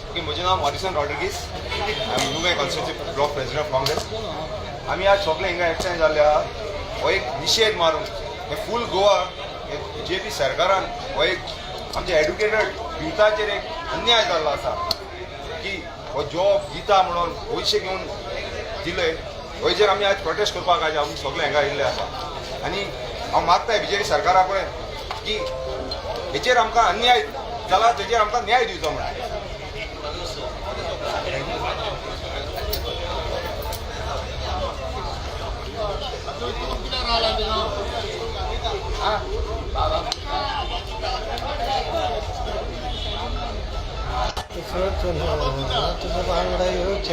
Okay, म्हजें नांव Morrison Rodrigues. I am Nuvem constituency block president of Congress. आमी आज सगळे हिंगा एकठांय जाल्ले आहा हो एक निशेध मारून हे फूल गोवा हे बीजेपी सरकारान हो एक आमच्या एड्युकेटेड युथाचेर एक अन्याय जाल्लो आसा की हो जॉब दिता म्हणून पयशे घेवन दिले, हेजेर आमी आज प्रोटेस्ट करपाक आज आमी सगळे हांगा आयिल्ले आसा. आनी हांव मागता बीजेपी सरकारा कडेन की हेचेर आमकां अन्याय जाला, तेजेर आमकां न्याय दिवचो म्हणून. तुझं बांगडा येऊच.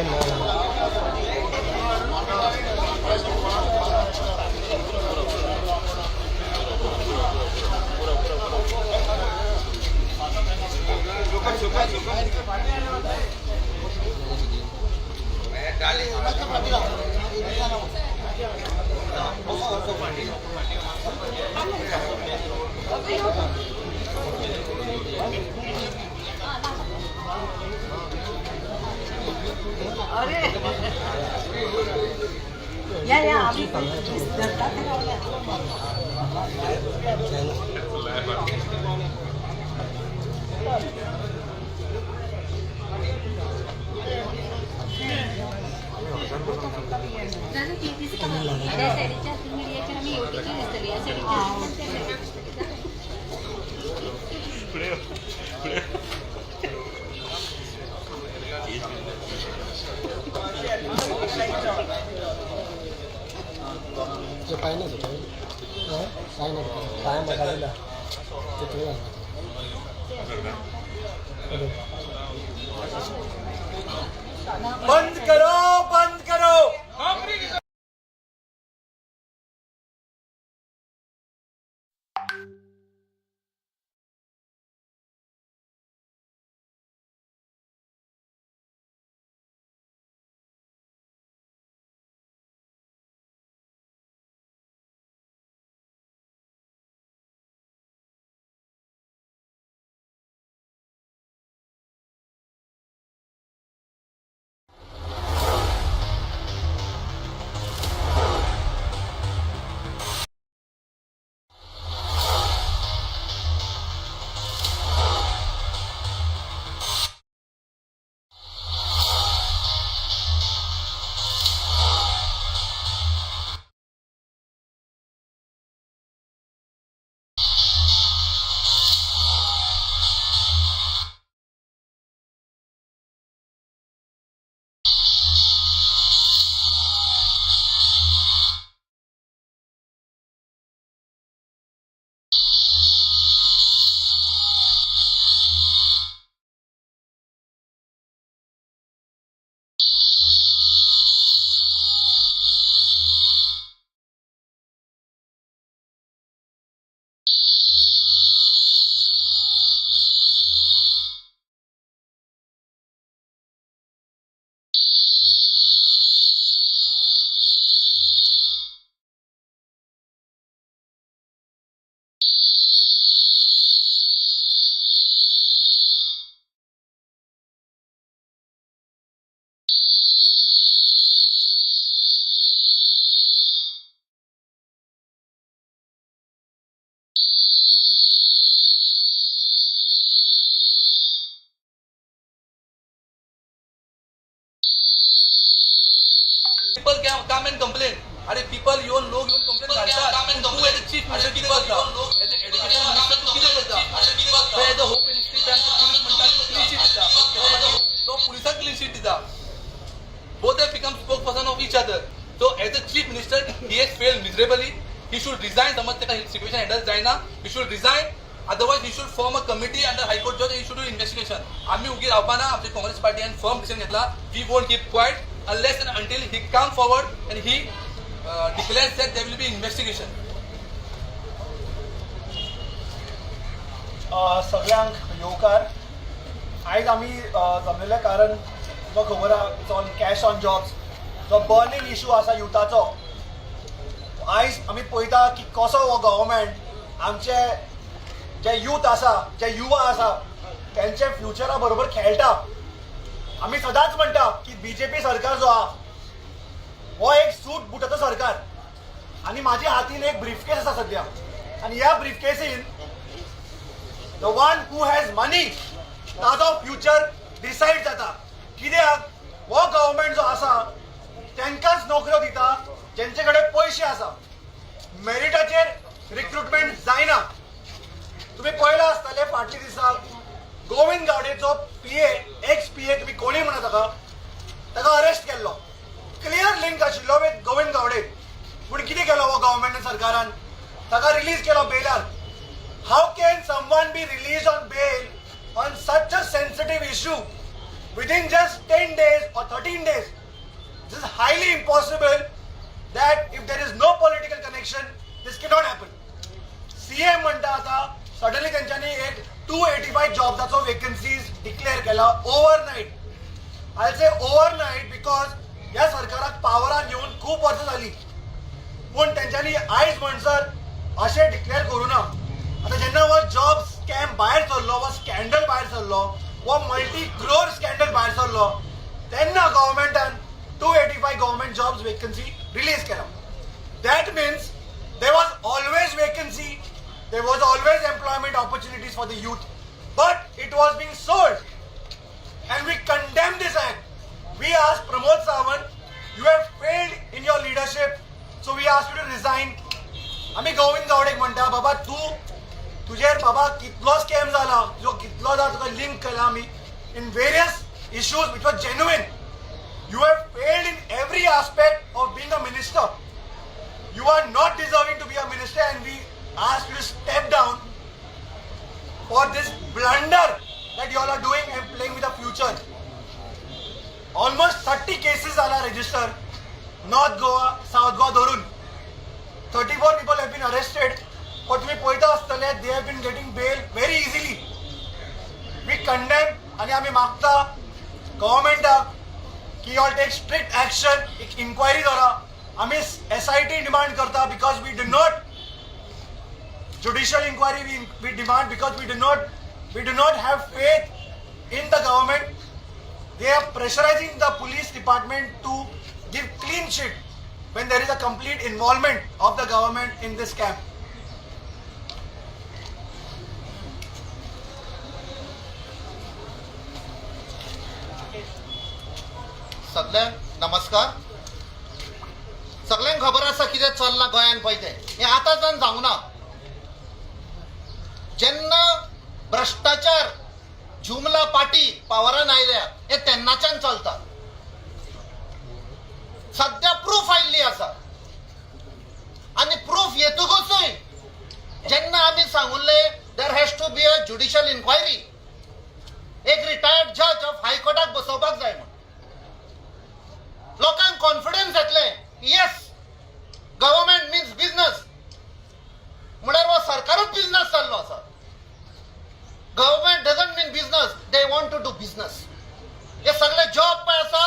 या या, आम्ही धरतात. दादा, ती दिसता त्या सायडीच्या मिडियाचेर आमी येवटीचेर दिसतली, ह्या सायडीच्या त्या सायडीच्या. तुझं पाय नाही होतं, पाय नाही, पाय मगायला ते तुला. बंद करो, बंद करो. People can come and complain. अरे पीपल येवन, लोक येवन कंप्लेन घालतात. तूं एज अ चीफ मिनिस्टर कितें करता? एज अ एड्युकेशन मिनिस्टर तूं कितें करता? As a home ministry police म्हणटा, क्लीन शीट दिता, तो पुलिसाक क्लीन शीट दिता. Both have become spokesperson. each other. So as a chief minister he has failed miserably. He should resign. समज ताका सिच्युएशन हँडल जायना, he should resign. Otherwise he should form a committee under high court judge, he should do investigation. आमी उगी रावपाना. आमची Congress पार्टीन firm decision घेतला, we won't keep quiet unless and until he come forward and he declares that there will be investigation. सगळ्यांक येवकार. आयज आमी जमलेले कारण तुमकां खबर आहा, it's on cash on jobs, जो बर्निंग इशू आसा युथाचो. आयज आमी पळयता की कसो हो गव्हर्मेंट आमचे जे यूथ आसा, जे युवा आसा, तेंचे फ्युचरा बरोबर खेळटा. आमी सदांच म्हणटा की बीजेपी सरकार जो आहा हो एक सूट बुटाचो सरकार. आनी म्हाज्या हातीन एक ब्रीफकेस आसा सद्या आनी ह्या ब्रीफकेसीन the one who has money ताजो फ्युचर डिसायड जाता. कित्याक हो गव्हर्मेंट जो आसा तांकांच नोकऱ्यो दिता जेंचे कडेन पयशे आसा. मेरिटाचेर रिक्रुटमेंट जायना. तुमी पळयलां आसतलें, फाटल्या दिसा गोविंद गावडेचो पीए, एक्स पीए, तुमी कोणी म्हणा ताका, ताका अरेस्ट केल्लो. क्लियर लिंक आशिल्लो विथ गोविंद गावडे. पूण कितें केलो हो गव्हर्मेंट सरकारान? ताका रिलीज केलो बेलार. How can someone be released on bail on such a sensitive issue within just 10 days or 13 days? This is highly impossible that if there is no political connection, this cannot happen. CM म्हणटा आता suddenly तेंच्यांनी एक 285 जॉब्साचो vacancies declare केला overnight. I say overnight because ह्या सरकाराक पावरान येवन खूब वर्सां जाली, पूण तेंच्यांनी आयज म्हणसर अशें डिक्लेअर करूं ना. आतां जेन्ना हो जॉब स्कॅम भायर सरलो, हो स्कॅन्डल भायर सरलो, हो मल्टी क्रोर स्कॅन्डल भायर सरलो, तेन्ना गव्हर्मेंटान 285 government jobs vacancy release केला. That means there was always vacancy, there was always employment opportunities for the youth, but it was being sold. And we condemn this act. We asked Pramod Sawant, you have failed in your leadership, so we ask you to resign. आमी गोविंद गावडेक म्हणटा, बाबा तूं तुजेर बाबा कितलो scam जाला, जो कितलो जा तुका लिंक केला आमी in various issues which was genuine. You have failed in every aspect of being a minister. You are not deserving to be a minister and we ask you to step down for this blunder that you all are doing and playing with the future. Almost 30 cases are registered, North Goa, South Goa धरून. 34 people have been arrested. पण तुम्ही पळयता आसतले, they have been getting bail very easily. We condemn आणि आमी मागता गव्हर्मेंटाक की all take strict action, एक इन्क्वायरी धरा. आमी एसआयटी डिमांड करता because we do not judicial inquiry we demand because we do not have faith in the government. They are pressurizing the police department to give clean chit when there is a complete involvement of the government in this scam. सगळ्यांक नमस्कार. सगळ्यांक खबर आसा कितें चल्लां गोंयान पळय तें. हें आतांच्यान जावंक ना. जेन्ना भ्रश्टाचार जुमला पार्टी पावरान आयल्या, हें तेन्नाच्यान चलता. सद्या प्रूफ आयिल्ली आसा आनी प्रूफ येतकूचय जेन्ना आमी सांगुल्ले there has to be a judicial inquiry, एक रिटायर्ड जज ऑफ हायकोर्टाक बसोवपाक जाय म्हूण, लोकांक कॉन्फिडन्स येतलें, yes, government means business. म्हळ्यार हो सरकारूच बिझनस जाल्लो आसा. Government doesn't mean business, they want to do business. हे सगळे जॉब पळय आसा,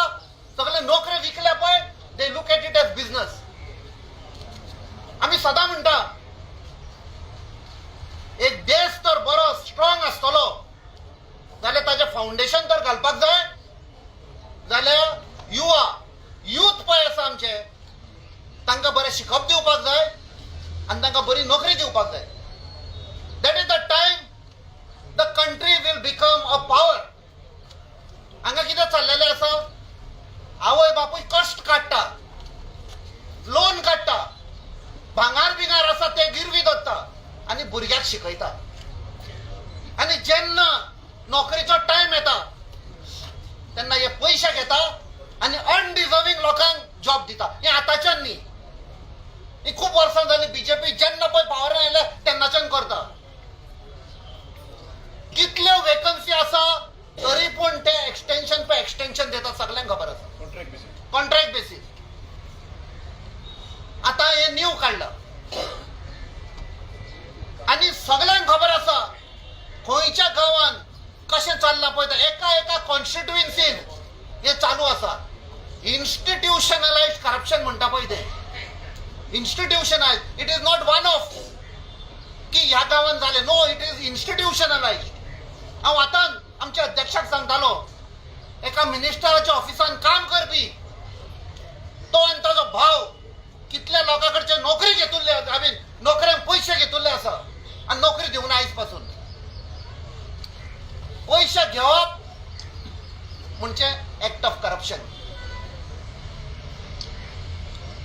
सगळे नोकरी विकल्या पळय, they look at it as business. आमी सदां म्हणटा, एक देश तर बरो स्ट्रॉंग आसतलो जाल्यार ताजें फावंडेशन तर घालपाक जाय. जाल्यार युवा, यूथ पळय आसा आमचे, तांकां बरें शिकप दिवपाक जाय आनी तांकां बरी नोकरी दिवपाक जाय. That is the time the country will become a power. हांगा कितें चल्लेलें आसा, आवय बापूय कश्ट काडटा, लोन काडटा, भांगार बिंगार आसा ते गिरवी दवरता आनी भुरग्याक शिकयता. आनी जेन्ना नोकरेचो टायम येता तेन्ना हे पयशे घेता आनी अनडिजर्वींग लोकांक जॉब दिता. खूब वर्सां जाली बीजेपी जेन्ना पळय पावरान आयले तेन्नाच्यान करता. कितल्यो वेकन्सी आसा तरी पूण ते एक्सटेन्शन पे एक्सटेन्शन दितात, सगल्यांक खबर आसा. Contract basis. आतां हे न्यू काडला आनी सगल्यांक खबर आसा खंयच्या गांवान कशें चल्लां पळय तें. एका एका कॉन्स्टिट्युएन्सीन हें चालू आसा. इन्स्टिट्युशनलायज करप्शन म्हणटा पळय तें institutionalize. It is not one off की ह्या गांवान जालें. No, it is institutionalize. हांव आतां आमच्या अध्यक्षाक सांगतालो, एका मिनिस्टराच्या ऑफिसान काम करपी तो आनी ताजो भाव कितल्या लोकां कडचे नोकरी घेतुल्ले, I mean नोकऱ्यांक पयशे घेतुल्ले आसा आनी नोकरी दिवना आयज पासून. पयशे घेवप म्हणजे एक्ट ऑफ करप्शन.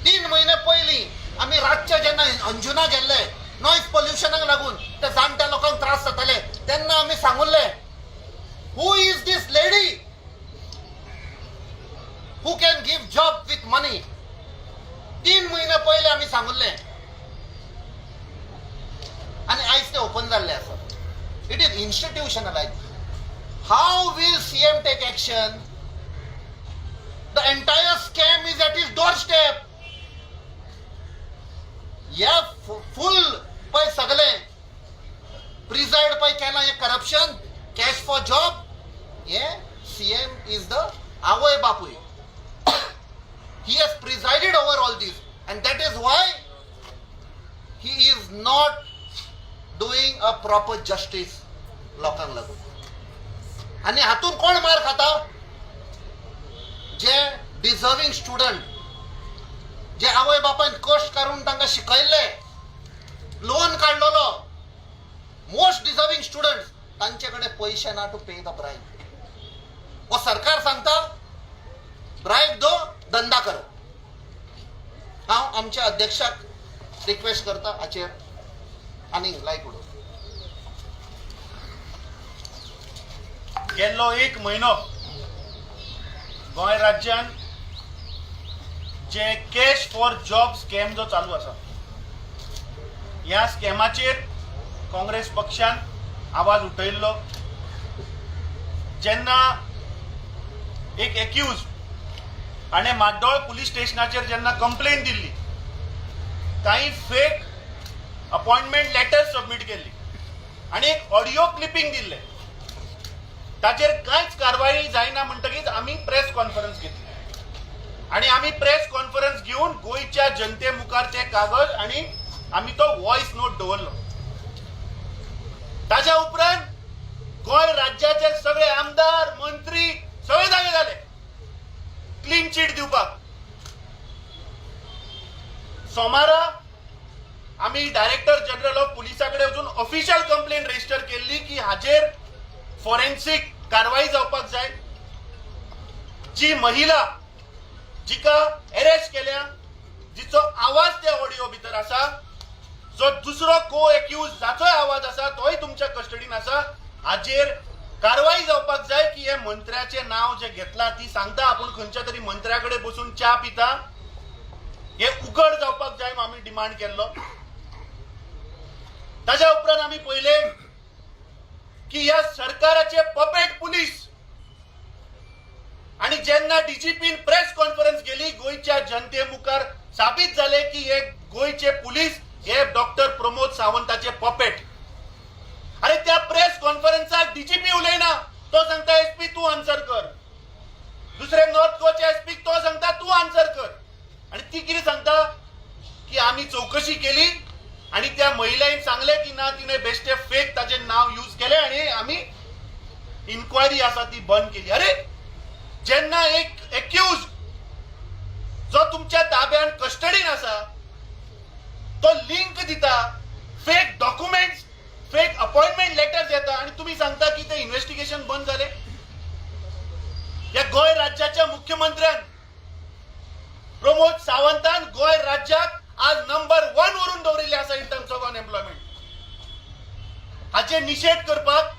3 म्हयने पयलीं आमी रातचे जेन्ना अंजुना गेल्ले, नॉयज पोल्युशनाक लागून त्या जाणट्या लोकांक त्रास जाताले, तेन्ना आमी सांगुल्ले, who is this lady who can give job with money? 3 म्हयने पयले आमी सांगुल्ले आनी आयज ते ओपन जाल्ले आसा. It is institutionalize. How will CM take action? The entire scam is at his doorstep. ह्या फूल पळय सगळे प्रिजायड पळय केलां हें करप्शन, कॅश फॉर जॉब. हे सीएम is the आवय बापूय. He has presided over all this and that is why he is not doing a proper justice लोकांक लागून. आनी हातून कोण मार खाता? जे डिझर्विंग स्टुडंट, जे आवय बापायन कश्ट काडून तांकां शिकयल्ले, लोन काडलेलो, मोस्ट डिझर्विंग स्टुडंट, तांचे कडेन पयशे ना टू पे the bribe. हो सरकार सांगता, ब्रायब दो, धंदा करो. हांव आमच्या अध्यक्षाक रिक्वेस्ट करता हाचेर आनी लायक उडोव. गेल्लो एक म्हयनो गोंय राज्यान जे कॅश फॉर जॉब स्कॅम जो चालू आसा, ह्या स्कॅमाचेर काँग्रेस पक्षान आवाज उठयल्लो. जेन्ना एक एक्यूज हाणें म्हाड्डोळ पुलीस स्टेशनाचेर जेन्ना कंप्लेन दिल्ली, कांय फेक अपॉयंटमेंट लेटर सबमीट केल्ली आनी एक ऑडियो क्लिपींग दिल्लें, ताचेर कांयच कारवाई जायना म्हणटकीच आमी प्रेस कॉन्फरन्स घेतली आनी आमी प्रेस कॉन्फरन्स घेवन गोंयच्या जनते मुखार ते कागद आनी आमी तो वॉयस नोट दवरलो. ताज्या उपरांत गोंय राज्याचे सगळे आमदार, मंत्री सगळे जागे जाले क्लीन चीट दिवपाक. सोमारा आमी डायरेक्टर जनरल ऑफ पुलिसा कडेन वचून ऑफिशियल कंप्लेन रजिस्टर केल्ली की हाजेर फॉरेन्सिक कारवाई जावपाक जाय. जी महिला जिका अरेस्ट केल्या, जिचो आवाज त्या ऑडियो भितर आसा, जो दुसरो को एक्यूज जाचोय आवाज आसा तोय तुमच्या कस्टडीन आसा, हाजेर कारवाई जावपाक जाय की हे मंत्र्याचें नांव जें घेतलां, ती सांगता आपूण खंयच्या तरी मंत्र्या कडेन बसून च्या पिता, हे उघड जावपाक जाय म्हूण आमी डिमांड केल्लो. ताज्या उपरांत आमी पळयलें की ह्या सरकाराचे पपेट पुलीस आणि जेन्ना डीजीपीन प्रेस कॉन्फरन्स केली, गोंयच्या जनते मुखार साबीत जाले की हे गोंयचे पुलीस हे डॉक्टर प्रमोद सावंताचे पपेट. अरे, त्या प्रेस कॉन्फरन्साक डीजीपी उलयना, तो सांगता एसपी तू आन्सर कर. दुसरे नॉर्थ गोवाचे एसपी, तो सांगता तू आन्सर कर. आणि ती कितें सांगता की आमी चौकशी केली आणि त्या महिलेन सांगले की ना, तिने बेश्टे फेक ताजें नाव यूज केलें आणि आमी इन्क्वायरी आसा ती बंद केली. अरे, जेन्ना एक एक्यूज जो तुमच्या ताब्यान कस्टडीन आसा तो लिंक दिता, fake documents, fake appointment letters येता आणि तुम्ही सांगता की ते इन्व्हेस्टिगेशन बंद जाले. या गोंय राज्याच्या मुख्यमंत्र्यान प्रमोद सावंतान गोंय राज्याक आज नंबर वन वरून दवरिल्ले आसा इन टर्म्स ऑफ अनएम्प्लॉयमेंट. हाचेर निशेध करपाक,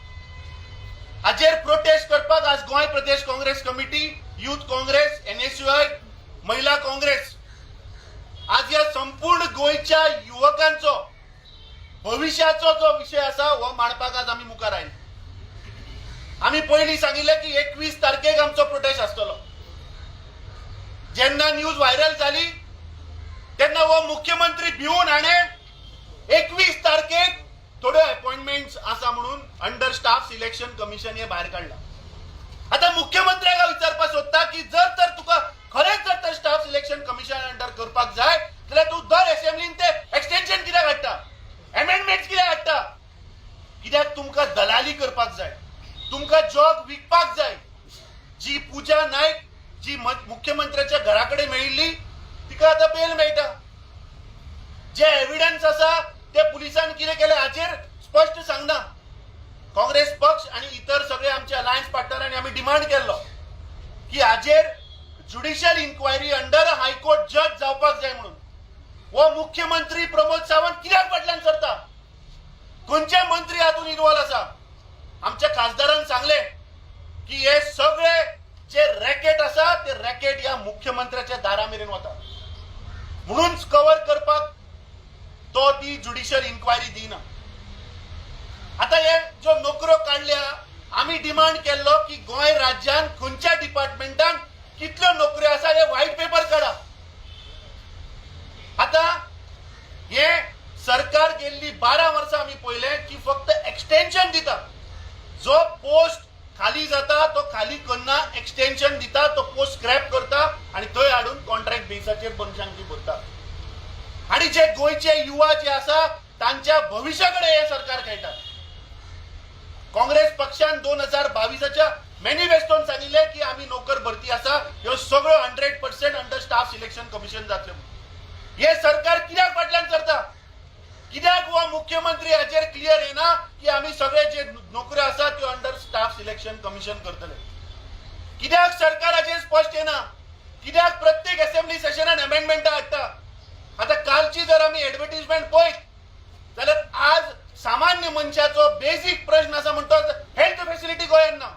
हाचेर प्रोटेस्ट करपाक आज Goa Pradesh Congress committee, youth Congress, NSUI, Mahila Congress आज या संपूर्ण गोंयच्या मांडपाक आज आमी मुखार आयले. आमी पयलीं सांगिल्लें की 21 तारखेक आमचो प्रोटेस्ट आसतलो. जेन्ना न्यूज व्हायरल जाली तेन्ना हो मुख्यमंत्री भिवून हाणें 21 तारखेक थोड्यो अपॉइंटमेंट्स आसा म्हणून अंडर स्टाफ सिलेक्शन कमिशन हे भायर काडला. आता मुख्यमंत्र्याक हांव विचारपाक सोदता की जर तर तुका खरेंच जर तर स्टाफ सिलेक्शन कमिशन अंडर करपाक जाय जाल्यार तूं दर असेंब्लीन ते एक्सटेन्शन कित्याक हाडटा, एमेंडमेंट्स कित्याक हाडटा? कित्याक तुमकां दलाली करपाक जाय, तुमकां जॉब विकपाक जाय. जी पूजा नायक जी मुख्यमंत्र्याच्या घरा कडेन मेळिल्ली तिका आतां बेल मेळटा. जे एविडन्स आसा ते पुलिसान कितें केलें हाचेर स्पश्ट सांगना. काँग्रेस पक्ष आनी इतर सगळे आमचे अलायन्स पार्टनरांनी आमी डिमांड केल्लो की हाचेर judicial inquiry under high court जज जावपाक जाय म्हणून. हो मुख्यमंत्री प्रमोद सावंत कित्याक फाटल्यान सरता? खंयचे मंत्री हातून इन्वॉल्व आसा? आमच्या खासदारान सांगलें की हे सगळे जे रॅकेट आसा ते रॅकेट ह्या मुख्यमंत्र्याच्या दारा मेरेन वता, म्हणून कवर करपाक तो ती ज्युडिशियल इन्क्वायरी दिना. आता हे ज्यो नोकऱ्यो काडल्या, आमी डिमांड केल्लो की गोंय राज्यान खंयच्या डिपार्टमेंटान कितल्यो नोकऱ्यो आसा हे व्हायट पेपर काडा. आता हे सरकार गेल्ली 12 वर्सां आमी पळयलें की फक्त एक्सटेन्शन दिता. जो पोस्ट खाली जाता तो खाली करना, एक्सटेन्शन दिता, तो पोस्ट स्क्रॅप करता आनी थंय हाडून कॉन्ट्रॅक्ट बेसाचेर मनशांक ती भरता. आनी जे गोंयचे युवा जे आसा तांच्या भविश्या कडेन हे सरकार खेळटा. काँग्रेस पक्षान 2022च्या मॅनिफेस्टोन सांगिल्लें की आमी नोकर भरती आसा ह्यो सगळ्यो 100% under staff selection commission जातल्यो म्हणून. हे सरकार कित्याक फाटल्यान सरता? कित्याक हो मुख्यमंत्री हाचेर क्लियर येना की आमी सगळे जे नोकऱ्यो आसा त्यो अंडर स्टाफ सिलेक्शन कमिशन करतले? कित्याक सरकाराचेर स्पश्ट येना? कित्याक प्रत्येक असेंब्ली सेशनान अमेंडमेंटां हाडटा? आतां कालची जर आमी एडवर्टीजमेंट पळयत जाल्यार आज सामान्य मनशाचो बेजीक प्रश्न आसा म्हणटा हेल्थ फेसिलिटी गोंयांत ना.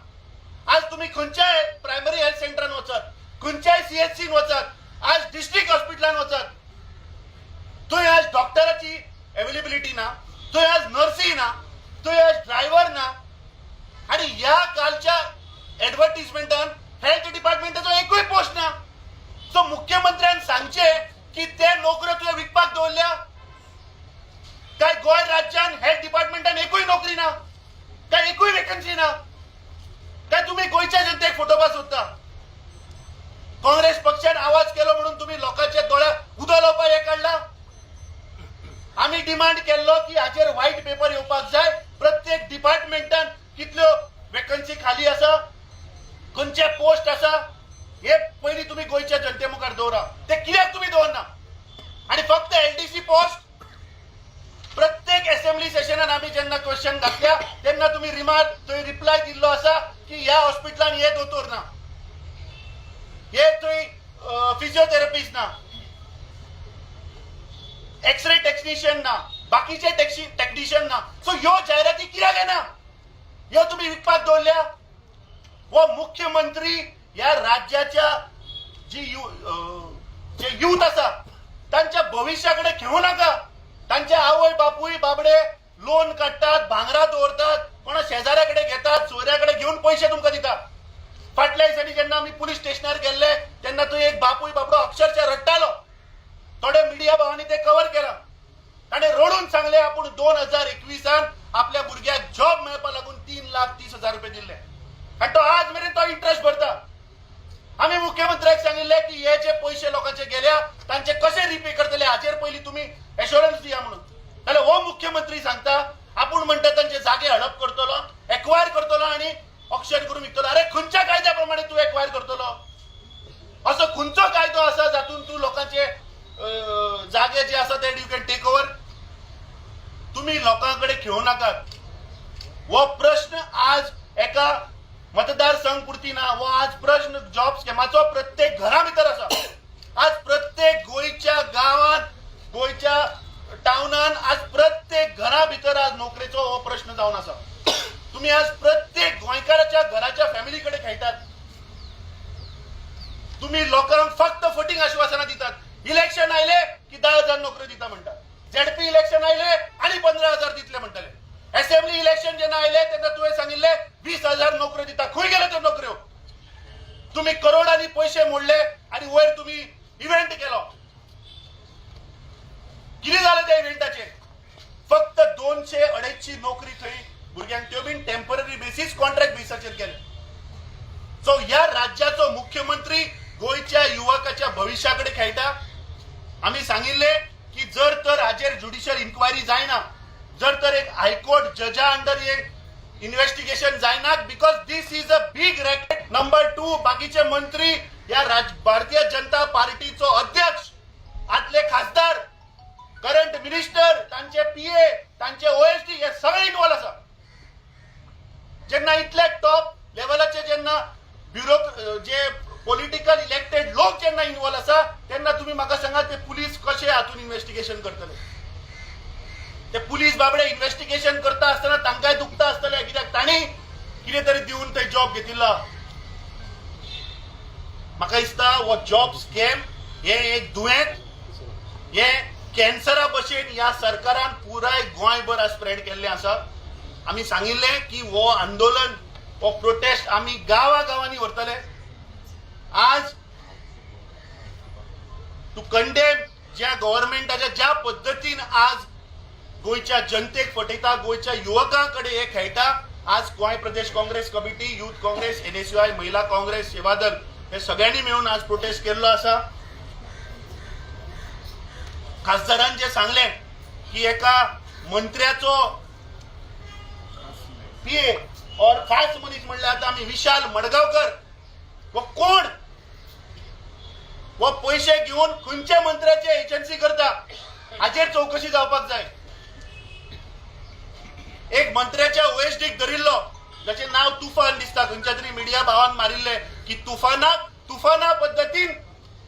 आज तुमी खंयच्याय प्रायमरी हेल्थ सेंटरान वचात, खंयच्याय सीएचसीन वचात, आज डिस्ट्रिक्ट हॉस्पिटलान वचात, थंय आज डॉक्टराची अवेलेबिलिटी ना, थंय आज नर्सी ना, थंय आज ड्रायव्हर ना. आनी ह्या कालच्या एडवर्टीजमेंटान हेल्थ डिपार्टमेंटाचो एकूय पोस्ट ना. सो मुख्यमंत्र्यान सांगचें की ते नोकऱ्यो तुवें विकपाक दवरल्या काय गोंय राज्यान हेल्थ डिपार्टमेंटान एकूय नोकरी ना, काय एकूय वेकन्सी ना? काय तुम्ही गोंयच्या जनतेक फटोवपाक सोदता? काँग्रेस पक्षान आवाज केलो म्हणून तुम्ही लोकांच्या दोळ्याक उदक लावपाक हे काडला. आमी डिमांड केल्लो की हाचेर व्हायट पेपर येवपाक जाय, प्रत्येक डिपार्टमेंटान कितल्यो वेकन्सी खाली आसा, खंयचे पोस्ट आसा, हे पयलीं तुमी गोंयच्या जनते मुखार दवरा. ते कित्याक तुमी दवरना? आनी फक्त एलडीसी पोस्ट, प्रत्येक असेंब्ली सेशनान आमी जेन्ना क्वेश्चन घातल्या तेन्ना तुमी रिमार्क थंय रिप्लाय दिल्लो आसा की ह्या हॉस्पिटलान हे दोतोर ना, हे थंय फिजिओथेरपिस्ट ना, एक्सरे टेक्निशियन ना, बाकीचे टेक्निशियन ना. सो ह्यो जायराती कित्याक येना? ह्यो तुमी विकपाक दवरल्या. हो मुख्यमंत्री ह्या राज्याच्या जी जे युथ आसा तांच्या भविश्या कडेन खेळूं नाका. तांचे आवय बापूय बाबडे लोन काडटात, भांगरां दवरतात, कोणा शेजाऱ्या कडेन घेतात, सोयऱ्या कडेन घेवन पयशे तुमकां दितात. फाटल्या दिसांनी जेन्ना आमी पुलीस स्टेशनार गेल्ले तेन्ना थंय एक बापूय बाबडो अक्षरशः रडटालो. थोडे मिडिया भावांनी ते कवर केला. ताणें रडून सांगलें आपूण 2021 आपल्या भुरग्याक जॉब मेळपाक लागून 3,30,000 रुपये दिल्ले आनी तो आज मेरेन तो इंट्रस्ट भरता. आमी मुख्यमंत्र्याक सांगिल्लें की हे जे पयशे लोकांचे गेल्या तांचे कशे रिपे करतले हाचेर पयलीं तुमी एश्योरन्स दिया म्हणून. जाल्यार हो मुख्यमंत्री सांगता आपूण म्हणटा तांचे जागे हडप करतलो, एक्वायर करतलो आनी ऑक्शन करून विकतलो. अरे, खंयच्या कायद्या प्रमाणे तूं एक्वायर करतलो? असो खंयचो कायदो आसा जातून तूं लोकांचे जागे जे आसा ते you can take over? तुमी लोकां कडेन खेळूं नाकात. हो प्रश्न आज एका मतदारसंघ पुरती ना, हो आज प्रश्न जॉब स्कॅमाचो प्रत्येक घरा भितर आसा. आज प्रत्येक गोंयच्या गांवांत, गोंयच्या टावनान, आज प्रत्येक घरा भितर आज नोकरेचो हो प्रश्न जावन आसा. तुमी आज प्रत्येक गोंयकाराच्या घराच्या फॅमिली कडेन खेळटात. तुम्ही लोकांक फक्त फटींग आश्वासनां दितात. इलेक्शन आयले की 10,000 नोकऱ्यो दिता म्हणटात, झेडपी इलेक्शन आयले आनी 15,000 दितले म्हणटले. असेंब्ली इलेक्शन जेन्ना आयले तेन्ना तुवें सांगिल्लें 20,000 नोकऱ्यो दिता. खंय गेले त्यो नोकऱ्यो? तुमी करोडांनी पयशे मोडले आनी वयर तुमी इव्हेंट केलो. कितें जालें त्या इव्हेंटाचेर? फक्त 200-250 नोकरी थंय भुरग्यांक, त्यो बीन टेम्पररी बेसीस, कॉन्ट्रॅक्ट बेसाचेर केले. सो ह्या राज्याचो मुख्यमंत्री गोंयच्या युवकाच्या भविश्या कडेन खेळटा. आमी सांगिल्ले की जर तर हाजेर ज्युडिशियल इन्क्वायरी जायना, जर तर एक हायकोर्ट जजा अंडर हे इन्व्हेस्टिगेशन जायना, because this is a big racket. Number 2, बाकीचे मंत्री, ह्या भारतीय जनता पार्टीचो अध्यक्ष, आदले खासदार, करंट मिनिस्टर, तांचे पीए, तांचे ओएसडी हे सगळे इन्वॉल्व आसा. जेन्ना इतले टॉप लेवलाचे जेन्ना ब्युरो जे पॉलिटिकल इलेक्टेड लोक जेन्ना इन्वॉल्व आसा तेन्ना तुमी म्हाका सांगा ते पुलीस कशे हातून इन्व्हेस्टिगेशन करतले? ते पुलीस बाबडे इन्व्हेस्टिगेशन करता आसतना तांकांय दुखता आसतलें, कित्याक तांणी कितें तरी दिवन थंय जॉब घेतिल्लो. म्हाका दिसता हो जॉब स्कॅम हे एक दुयेंत, हे कॅन्सरा भशेन ह्या सरकारान पुराय गोंयभर स्प्रेड केल्लें आसा. आमी सांगिल्लें की हो आंदोलन, हो प्रोटेस्ट आमी गांवा गांवांनी व्हरतले. आज टू कंडेम ज्या गव्हर्मेंटाच्या ज्या पद्दतीन आज गोंयच्या जनतेक फटयता, गोंयच्या युवकां कडेन हे खेळटा, आज Goa Pradesh Congress committee, youth Congress, NSUI, Mahila Congress, Sevadal हे सगळ्यांनी मेळून आज प्रोटेस्ट केल्लो आसा. खासदारान जे सांगलें की एका मंत्र्याचो पीए और खास मनीस म्हणल्यार आतां आमी विशाल मडगांवकर हो कोण, हो पयशे घेवन खंयच्या मंत्र्याचे एजन्सी करता, हाचेर चवकशी जावपाक जाय. एक मंत्र्याच्या ओएसडीक धरिल्लो जाचें नांव तुफान दिसता, खंयच्या तरी मिडिया भावान मारिल्लें की तुफानाक तुफाना पद्दतीन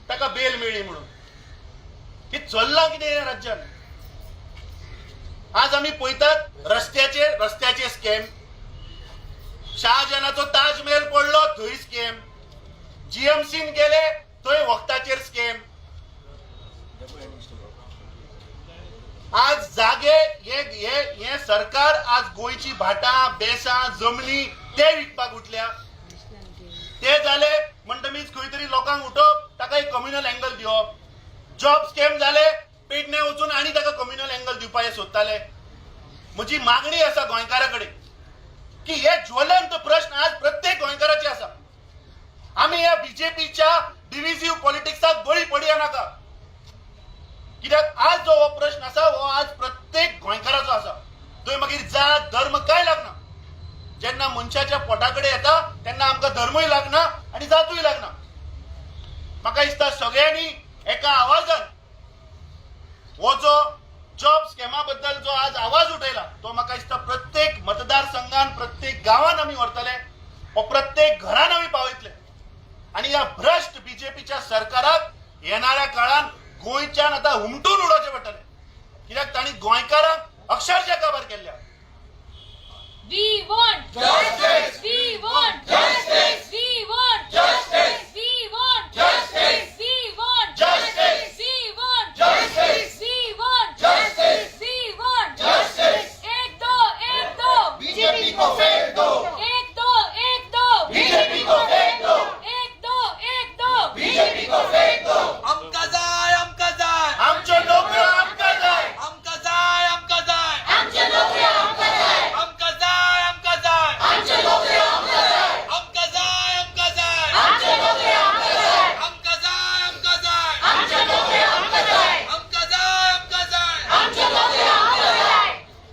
ताका बेल मेळ्ळी म्हणून. की चल्लां कितें ह्या राज्यान? आज आमी पळयतात रस्त्याचे स्कॅम, शाहजहानाचो ताजमहल पडलो थंय स्कॅम, जीएमसीन गेले थंय वखदाचेर स्कॅम. आज जागे हे हे हे सरकार आज गोंयची भाटां बेसां जमनी ते विकपाक उठल्या. ते जाले म्हणटकीच खंय तरी लोकांक उठोवप, ताका एक कम्युनल एंगल दिवप. जॉब स्कॅम जाले, पेडणे वचून आनी ताका कम्युनल एंगल दिवपाक हे सोदताले. म्हजी मागणी आसा गोंयकारा कडेन की हे ज्वलंत प्रश्न आज प्रत्येक गोंयकाराचे आसा. आमी ह्या बीजेपीच्या डिव्हिजिव्ह पॉलिटिक्साक बळी पडया नाका, कित्याक आज जो हो प्रश्न आसा हो आज प्रत्येक गोंयकाराचो आसा. थंय मागीर जात धर्म काय लागना. जेन्ना मनशाच्या पोटा कडेन येता तेन्ना आमकां धर्मूय लागना आनी जातूय लागना. म्हाका दिसता सगळ्यांनी एका आवाजान हो जो जॉब स्कॅमा बद्दल जो आज आवाज उठयला तो म्हाका दिसता प्रत्येक मतदारसंघान, प्रत्येक गांवान आमी व्हरतले, हो प्रत्येक घरान आमी पावयतले आनी ह्या भ्रश्ट बीजेपीच्या सरकाराक येणाऱ्या काळान गोंयच्यान आतां हुमटून उडोवचें पडटलें, कित्याक तांणी गोंयकारांक अक्षरशः काबार केल्ल्या. We want justice. We want justice. We want justice. We want justice. We want justice. We want justice. We want justice. We want justice. 1 2 1 2 BJP को फेंक दो, 1 2 1 2 बीजेपी को फेंक दो, 1 2 1 2 बीजेपी को फेंक दो. आमकां जाय, आमकां जाय, आमच्यो नोकऱ्यो आमकां जाय, आमकां जाय, आमकां जाय, आमच्यो नोकऱ्यो आमकां जाय, आमकां जाय, आमकां जाय, आमच्यो नोकऱ्यो आमकां जाय, आमकां जाय, आमकां जाय, आमच्यो नोकऱ्यो आमकां जाय, आमकां जाय, आमकां जाय, आमच्यो नोकऱ्यो आमकां जाय, आमकां जाय, आमकां जाय. आमच्यो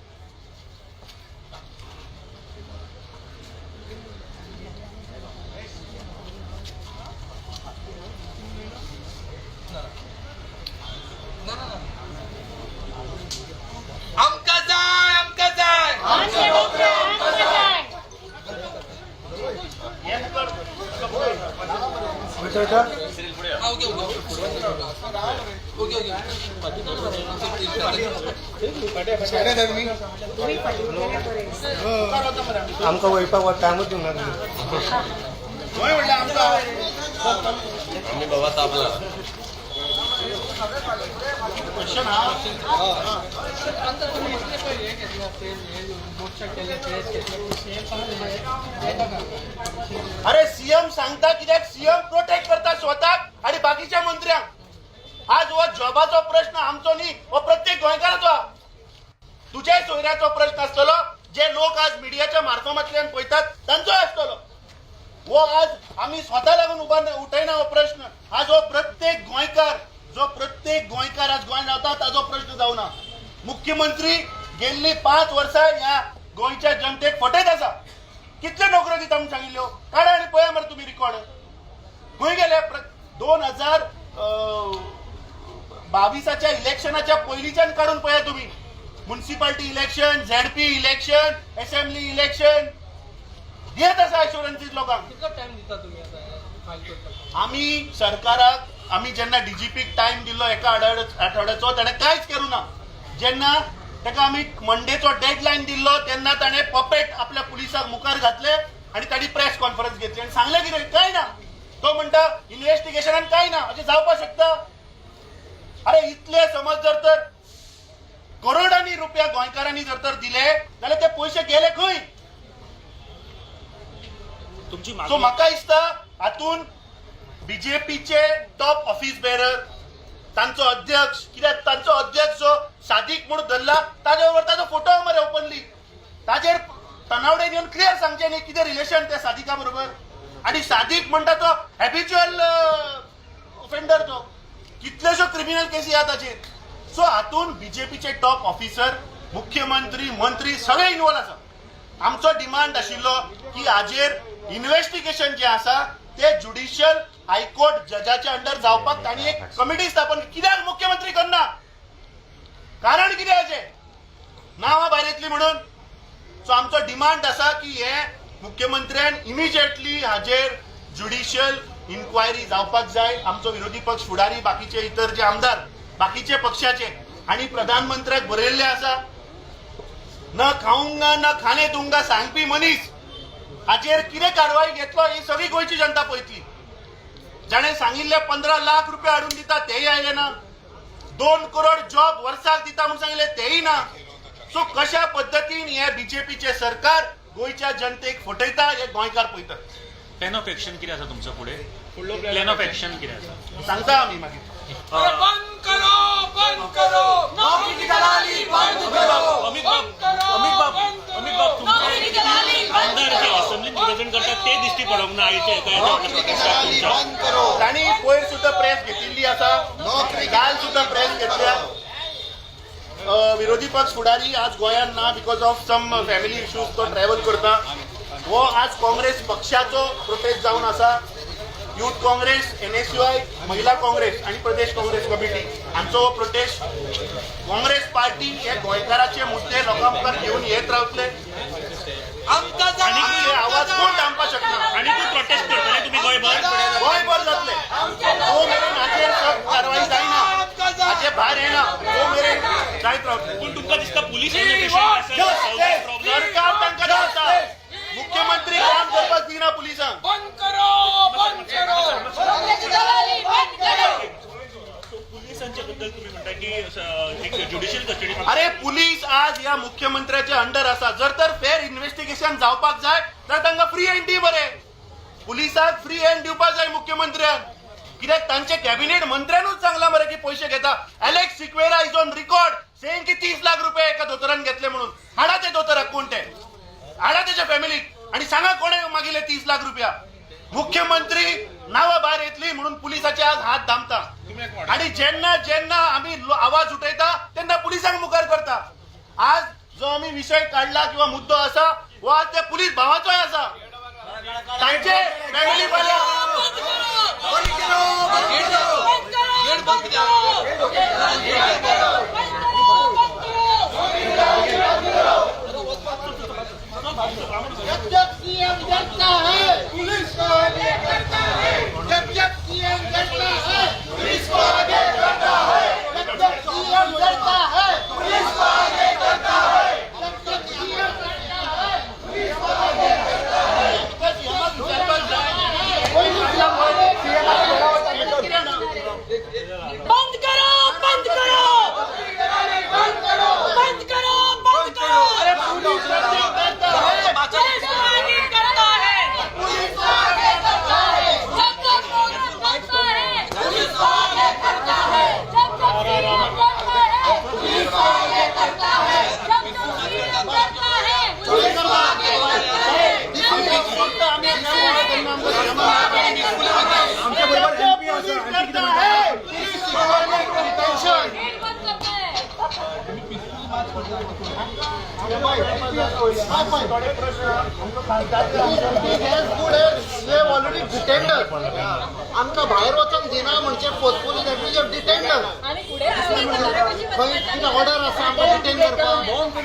नोकऱ्यो आमकां जाय. आमकां जाय, आमकां जाय, आमच्यो नोकऱ्यो आमकां जाय. Okay okay okay okay. तुम्ही फाटीं गेल्यार बरें. आमकां वयपाक टायमूच दिवना तुमी. गोंय म्हणल्यार आमकां आमी बाबा तापला. क्वेश्चन हा. आता तुम्ही इतले पळय हे घेतलं ते हे मोर्चा केले प्रेस घेतले येता का? अरे, सीएम सांगता कित्याक? सीएम प्रोटेक्ट करता स्वताक आणि बाकीच्या मंत्र्यांक. आज हो जॉबाचो प्रश्न आमचो न्ही, हो प्रत्येक गोंयकाराचो आहा. तुज्याय सोयऱ्याचो प्रश्न आसतलो, जे लोक आज मिडियाच्या मार्फमांतल्यान पळयतात तांचोय आसतलो. हो आज आमी स्वता लागून उबा उठयना हो प्रश्न. आज हो प्रत्येक गोंयकार, जो प्रत्येक गोंयकार आज गोंयांत रावता ताजो प्रश्न जावना. मुख्यमंत्री गेल्ली 5 वर्सां ह्या गोंयच्या जनतेक फटयत आसा. कितल्यो नोकऱ्यो दिता म्हूण सांगिल्ल्यो, काडा आनी पळया मरे तुमी रिकॉर्ड. खंय गेले? 2022च्या इलेक्शनाच्या पयलींच्यान काडून पळया तुमी. Municipality election, ZP election, assembly election दियत आसा एश्युरन्सीस लोकांक. कितलो टायम दिता तुमी आतां फायल करपाक? आमी सरकाराक, आमी जेन्ना डीजीपीक टायम दिल्लो एका आठवड्याचो, ताणें कांयच करूं ना. जेन्ना ताका आमी मंडेचो डेडलायन दिल्लो तेन्ना ताणें पपेट आपल्या पुलिसाक मुखार घातले आनी ताणी प्रेस कॉन्फरन्स घेतली आनी सांगलें कितें? कांय ना. तो म्हणटा इन्व्हेस्टिगेशनान कांय ना. अशें जावपाक शकता? अरे, इतले समज जर तर करोडांनी रुपया गोंयकारांनी जर तर दिले जाल्यार ते पयशे गेले खंय? तुमची सो मागणी म्हाका दिसता हातून बीजेपीचे टॉप ऑफिस बेरर, तांचो अध्यक्ष, कित्याक तांचो अध्यक्ष जो सादीक म्हूण धरला ताजे बरोबर ताजो फोटो मरे ओपनली. ताजेर तनावडेन येवन क्लियर सांगचें न्ही कितें रिलेशन त्या सादिका बरोबर. आनी सादीक म्हणटा तो हॅबिच्युअल ऑफेंडर, तो कितल्योश्यो क्रिमिनल केसी आहा ताचेर. सो हातून बीजेपीचे टॉप ऑफिसर, मुख्यमंत्री, मंत्री सगळे इन्वॉल्व आसा. आमचो डिमांड आशिल्लो की हाजेर इन्व्हेस्टिगेशन जें आसा ते ज्युडिशियल हायकोर्ट जजाच्या अंडर जावपाक तांणी एक कमिटी स्थापन कित्याक मुख्यमंत्री करना? कारण कितें हाजें? नांवां भायर येतली म्हणून. सो आमचो डिमांड आसा की हे मुख्यमंत्र्यान इमिजिएटली हाजेर ज्युडिशियल इन्क्वायरी जावपाक जाय. आमचो विरोधी पक्ष फुडारी, बाकीचे इतर जे आमदार बाकीचे पक्षाचे आनी प्रधानमंत्र्याक बरयल्लें आसा. न खाऊंगा न खाने दूंगा सांगपी मनीस हाचेर कितें कारवाई घेतलो ही सगळी गोंयची जनता पळयतली. जाणें सांगिल्ले 15 लाख रुपया हाडून दिता तेय आयले ना. 2 करोड जॉब वर्साक दिता म्हूण सांगिल्ले तेय ना. सो कशा पद्दतीन हे बीजेपीचे सरकार गोंयच्या जनतेक फटयता हे गोंयकार पळयतात. प्लॅन ऑफ एक्शन कितें आसा तुमचो फुडें? प्लॅन ऑफ एक्शन कितें आसा? सांगता आमी मागीर. अरे, बंद करो, बंद करो, नौकरी की दलाली बंद करो. अमित बाब, बंद करो, अमित बाब, बंद करो. अमित बाब, तुमचे नौकरी की दलाली बंद आमदार जे करो. असेंब्लीत रिप्रेझेंट करतात ते दिश्टी पडोंक ना आयचे एका नौकरी की दलाली बंद करो. तांणी पयर सुद्धा प्रेस घेतिल्ली आसा, काल सुद्धा प्रेस घेतल्या. विरोधी पक्ष फुडारी आज गोंयांत ना because of some family issues तो ट्रॅव्हल करता. हो आज काँग्रेस पक्षाचो प्रोटेस्ट जावन आसा. युथ काँग्रेस, एनएसयूआय, महिला काँग्रेस आणि प्रदेश काँग्रेस कमिटी हांचो हो प्रोटेस्ट. काँग्रेस पार्टी हे गोंयकाराचे मुद्दे लोकां मुखार घेवन येत रावतले. आनी आवाज कोण थांबपाक शकना. आनी प्रोटेस्ट करतले तुमी गोंयभर? गोंयभर जातले. जो मेरेन हाचेर सक्त कारवाई जायना, हाचे भायर येना, तो मेरेन जायत रावतले. पूण तुमकां दिसता पुलीस प्रॉब्लेम? सरकार तांकां धाडटा. मुख्यमंत्री काम करपाक दिना पुलिसांक. बंद करो, बंद करो. नौकरी की दलाली बंद करो. पुलिसांच्या बद्दल तुम्ही म्हणता की एक ज्युडिशियल कस्टडी? अरे, पुलीस आज ह्या मुख्यमंत्र्याच्या अंडर आसा. जर तर फेर इन्व्हेस्टिगेशन जावपाक जाय जाल्यार तांकां फ्री हँड दी बरे. पुलिसाक फ्री हँड दिवपाक जाय मुख्यमंत्र्यान, कित्याक तांचे कॅबिनेट मंत्र्यानूच सांगला मरे की पयशे घेता. Alex Sequeira is on record saying की 30 लाख रुपये एका दोतोरान घेतले म्हणून. हाडा ते दोतोराक, कोण ते हाडा त्याच्या फॅमिलीक आणि सांगा कोणे मागिले 30 लाख रुपया. मुख्यमंत्री नावां भायर येतली म्हणून पुलिसाचे आज हात दामता आणि जेन्ना जेन्ना आमी आवाज उठयता तेन्ना पुलिसांक मुखार करता. आज जो आमी विशय काडला किंवा मुद्दो आसा हो आज त्या पुलीस भावाचोय आसा, तांचे फॅमिली वाल्या. बंद करो, बंद करो, बंद करो, बंद करो. जब जब सीएम डरता है पुलिस को आगे करता है. जब जब सीएम डरता है पुलिस को आगे करता है. जब जब सीएम डरता है पुलिस को आगे करता है. जब जब सीएम डरता है पुलिस को आगे करता है. विचारपाक जाय. पळय, It is as good as you have already detained. आमकां भायर वचोंक दिना म्हणजे forcefully, that means you detained. आणि पुढे आम्ही खंय कितें ऑर्डर आसा आमकां डिटेन करपाक?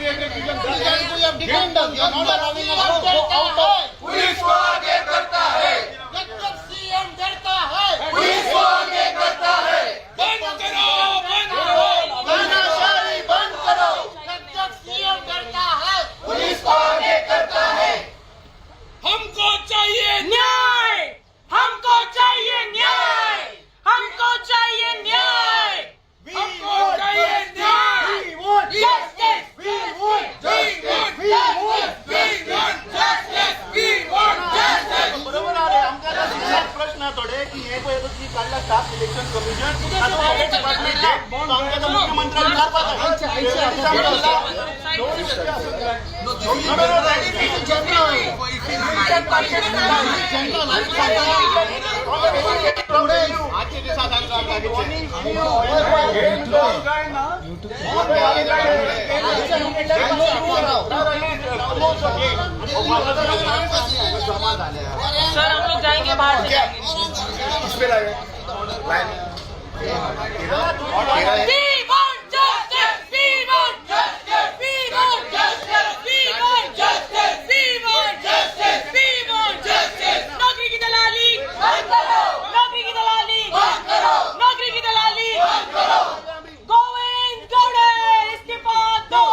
You have detained us. You are not allowing us to go out of. Police को आगे करता है. सीएम डरता है. पुलिस को आगे करता है. बंद करो, बंद करो. तानाशाही बंद करो. सीएम डरता है. पुलिस को आगे करता है. हमको चाहिए न्याय, हमको चाहिए न्याय, हमको चाहिए न्याय. हमको चाहिए न्याय. Justice. We want justice. We want justice. We want justice. बरोबर आहे. आमकां आतां शिक्षणाक प्रश्न आहा थोडे की हे पळय आतां काडला स्टाफ सिलेक्शन कमिशन, तातूंत सगळे डिपार्टमेंट, तो आमकां आतां मुख्यमंत्र्यान विचारपाक जाय. No, this is No, no, no, that is general. General. आजचे दिसा तांकां लागींचे. सर, हम लोग जाएंगे, बाहर से जाएंगे. किस पे लाए line? We want justice! We want justice! We want justice! We want justice! We want justice! We want justice! नौकरी की दलाली बंद करो! नौकरी की दलाली बंद करो! नौकरी की दलाली बंद करो! गोविंद गौड़े इस्तीफा दो!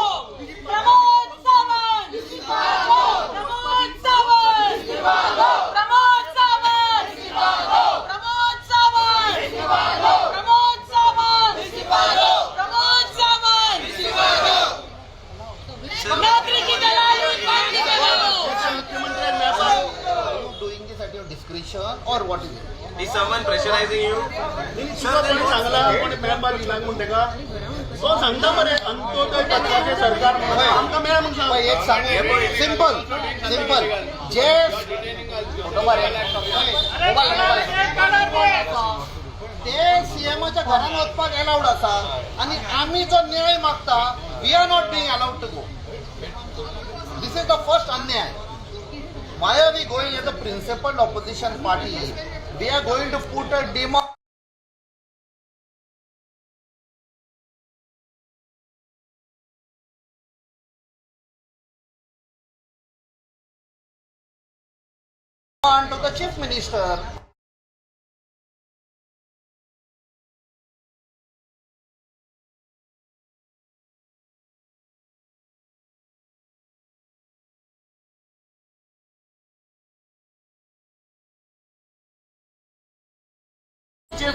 प्रमोद सावंत इस्तीफा दो! प्रमोद सावंत इस्तीफा दो! प्रमोद सावंत इस्तीफा दो! प्रमोद सावंत इस्तीफा दो! प्रमोद सावंत इस्तीफा दो! प्रमोद सावंत इस्तीफा दो! नौकरी की दलाली बंद करो! मुख्यमंत्र्यान मेळपाक. You doing this at your discretion or what is it? Is someone pressurizing you? तुका कोणी सांगला, कोणी मेळपाक दिना म्हूण तेका? तो सांगता मरे अंत्योदय पत्राचें सरकार म्हणून आमकां मेळ म्हूण सांग. पळय, एक सांगू, सिंपल सिंपल, जे फोटो मारया. मोबायल मोबायल ते सीएमाच्या घरान वचपाक एलावड आसा आनी आमी जो न्याय मागता, we are not being allowed to go. This is the first अन्याय. Why are we going as a principled opposition party? We are going to put a demand to the chief minister.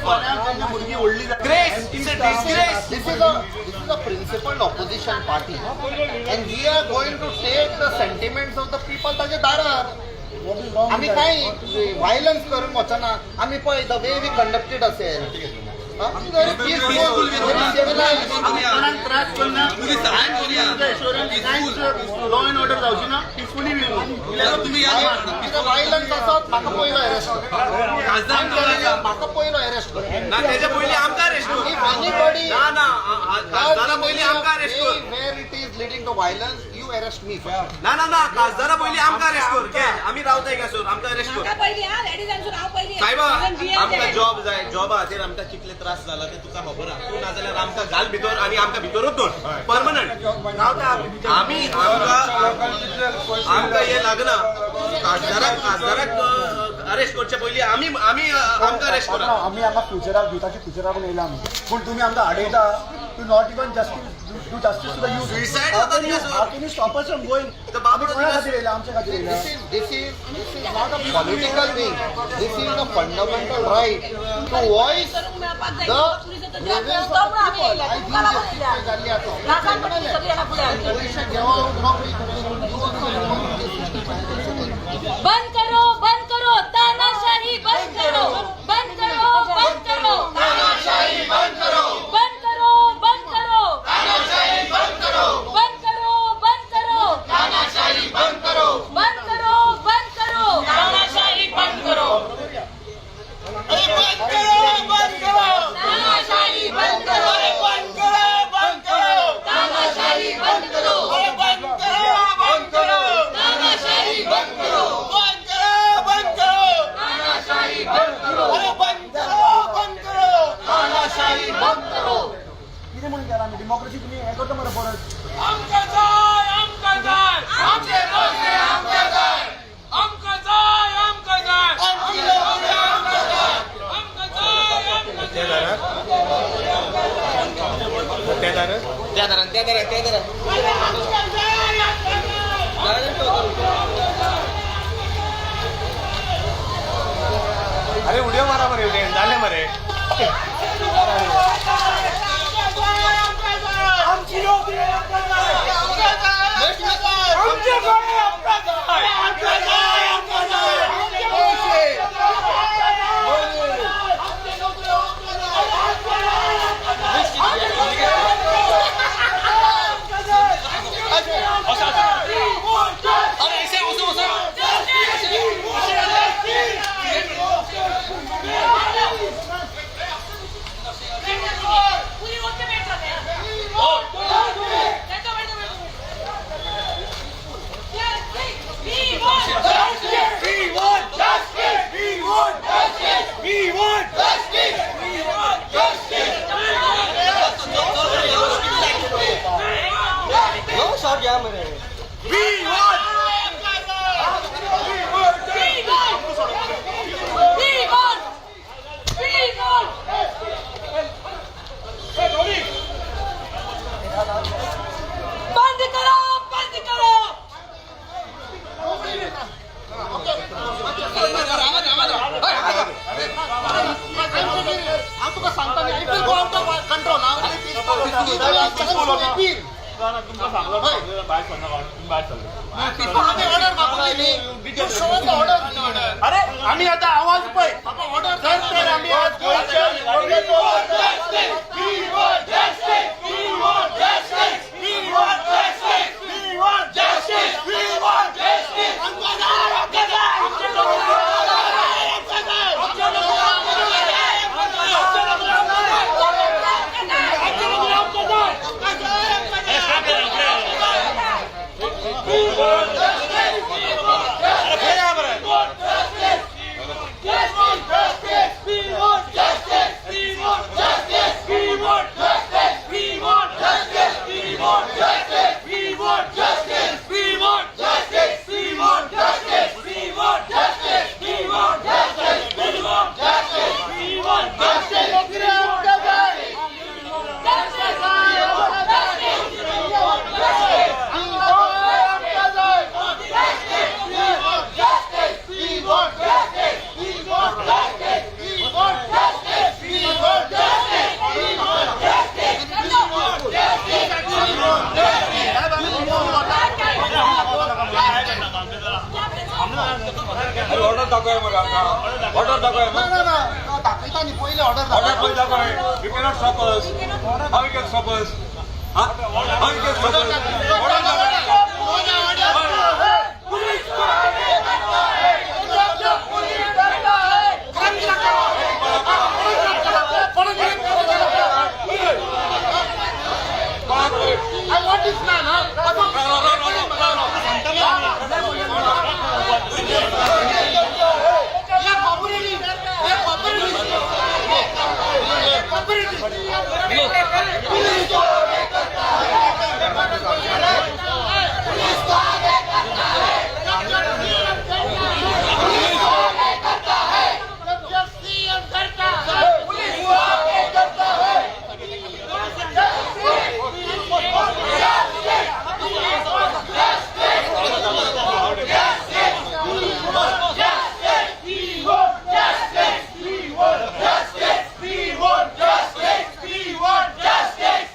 फाल्यां तेंच्या भुरगीं व्हडली जातलीं. Grace, it's a disgrace. This is a principled opposition party, and we are going to take the sentiments of the people ताजे दारार. आमी कांय violence करूंक वचना. आमी पळय, the way we conducted असेल, very peaceful, very civilized. कोणाक त्रास करना. पुलीस सगळ्यांक करूया. एश्योरन्स, कांयच लॉ एंड ऑर्डर जावची ना, पिसफुली. तुम्ही या. कितें व्हायलन्स आसत, म्हाका पयलो अरेस्ट कर. खासदार आमचो आसा. म्हाका पयलो अरेस्ट कर. ना, त्याच्या पयलीं आमकां अरेस्ट कर. If anybody ना ना, खासदारा पयलीं आमकां अरेस्ट कर. where it is leading to violence, you arrest me first. ना ना ना, खासदारा पयलीं आमकां अरेस्ट कर. घे, आमी रावता हिंगासर, आमकां अरेस्ट कर. पयली हा लेडीजांसून हांव पयली. साहेबा, आमकां जॉब जाय. जॉबा खातीर आमकां कितले त्रास जाला ते तुका खबर आहा. तूं नाजाल्यार आमकां घाल भितर आनी आमकां भितरूच दवर परमनंट. आमी आमकां आमकां हें लागना. खासदाराक अरेस्ट करचे पयलीं आमी आमकां अरेस्ट करा. आमी हांगा फ्युचराक, युथाच्या फ्युचराक येयला आमी, पूण तुमी आमकां आडयता to not even justice do justice to the youth. Suicide जाता थिंगासर. How can you stop us from going? तर बाबडो आमी कोणा खातीर येयला? आमच्या खातीर येयला. This is not a political thing. This is a fundamental right to voice the grievance of the people. आयज ही justice जाल्ली आसा. पयशे घेवप, नोकरी करून, you also बंद करो, बंद करो, तानाशाही बंद करो, बंद करो, बंद करो, तानाशाही बंद करो. बंद करो, बंद करो, तानाशाही बंद करो. बंद करो, बंद करो, तानाशाही बंद करो. बंद करो, बंद करो, तानाशाही बंद करो, बंद करो, बंद करो. तानाशाही बंद करो, बंद करो, बंद करो. तानाशाही बंद करो. बंद करो. डेमोक्रेसी तुमी हें करता मरे परत. आमकां जाय, आमकां जाय, आमचे नोकरी आमकां जाय, आमकां जाय, आमकां जाय, आमची नोकरी आमकां जाय, आमकां जाय, आमकां जाय. अरे उडयो मारा मरे, जाले मरे. आमची नोकरी आमकां जाय, आमचे गोंय आमकां जाय, आमकां जाय, आमकां जाय, आमचे पयशे. पूरी रोड पे बैठ जाते हैं. बैठो बैठो बैठो. We want Justice! We want justice! We want justice! We want justice! We want justice! We want! We want We want We want बंद करो, बंद करो. हांव तुका सांगता न्ही, it will go out of control. Appeal. आमी ऑर्डर मागूंक न्ही, you show the order. अरे आमी आता आवाज पळय जर तर आमी आज गोंयच्या. We want justice! We want justice! We want justice! We want justice! We want justice! आमकां जाय, आमकां जाय! आमचे नोकरी आमकां जाय! आमचे नोकरी आमकां जाय! आमचे नोकरी आमकां जाय! आमचे नोकरी आमकां जाय! We want justice! We want justice! We want justice! We want justice! We want justice! We want justice! We want justice! We want justice! We want justice! We want justice! We want justice! We want justice! We want justice! We want justice! नोकरी आमकां जाय. Justice! Justice! आमकां जाय. We want justice! We want justice! We want justice! We want justice! We want justice! We want justice! We want justice! We want justice! अरे order दाखय मरे आमकां, order दाखय. ना ना ना, दाखयता न्ही, पयलीं ऑर्डर. ऑर्डर पयलीं दाखय. You cannot stop us. How you can stop us? How you can stop us? Order दाखय. पुलिस डरता है. I want this man, huh? हे cooperative, हे cooperative. हे cooperative. Police तो आगे करता है. पुलिस तो आगे करता है. पुलिस तो आगे करता है. पुलिस तो आगे करता है. We want justice! We want justice! We want justice!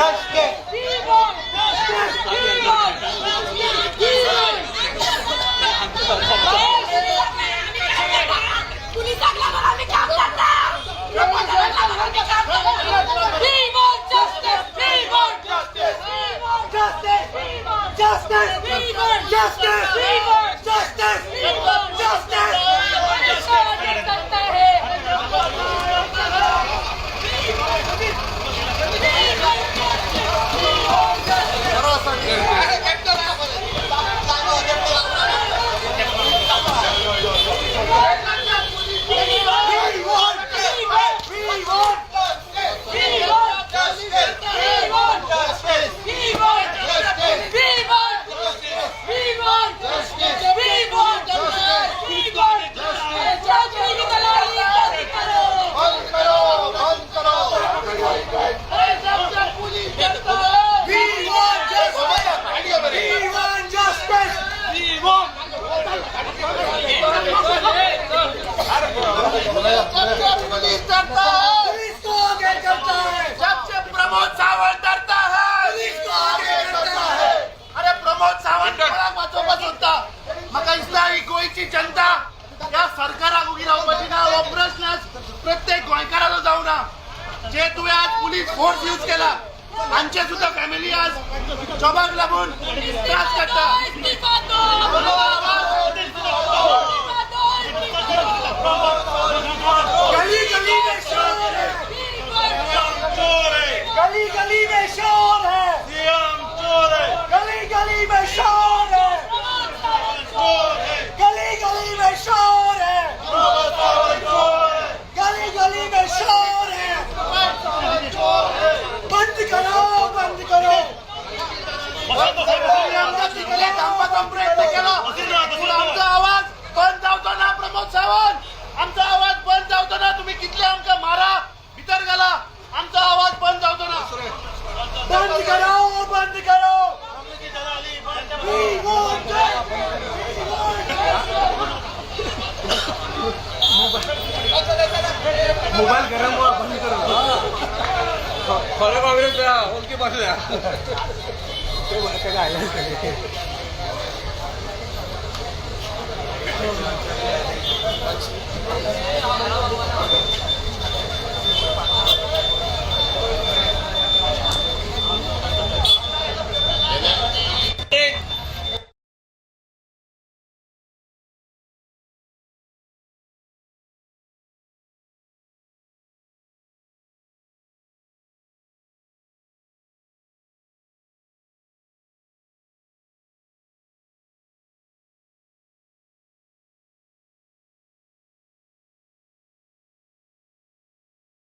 Justice. We want justice. We want justice. We want पुलिसाक लागून आमी काम करता. पुलिसाक लागून आमी काम करता. We want justice. We want justice. We want Justice! We want Justice! We want Justice! We want Justice! We want Justice! Justice करता है. We want justice. We want justice. We want! We want! We want Justice! We want Justice! We want Justice! We want We want Justice! We want We want Chaudhary की दलाली बंद करो. बंद करो, बंद करो. अरे जब पुलिस डरता है. We want justice! We want justice! We want. जब से पुलिस डरता है, पुलिस को आगे करता है. जब से प्रमोद सावंत डरता है, पुलिस को आगे करता है. अरे प्रमोद सावंत कोणाक वाचोवपाक सोदता? म्हाका दिसता ही गोंयची जनता ह्या सरकाराक उगी रावपाची ना. हो प्रस्न आज प्रत्येक गोंयकाराचो जावना. जे तुवें आज पुलीस फोर्स यूज केला, आमचे सुद्धा फॅमिली आज जॉबाक लागून त्रास काडटा. इस्तीफा दो, इस्तीफा दो, इस्तीफा दो. गली गली में शोर है. We want गली गली में शोर है. गली गली में शोर है. प्रमोद सावंत चोर. गली गली में शोर है. गली गली में शोर है. बंद करो, बंद करो. आमकां तितले थांबपाचो प्रयत्न केलो पूण आमचो आवाज बंद जावचो ना. प्रमोद सावंत, आमचो आवाज बंद जावचो ना. तुम्ही कितले आमकां मारा, भितर घाला, आमचो आवाज बंद जावचो ना. बंद करो, बंद करो. We want justice. We want justice. Mobile गरम हुआ, बंद करो. खरं काँग्रेस ओके बसल्या.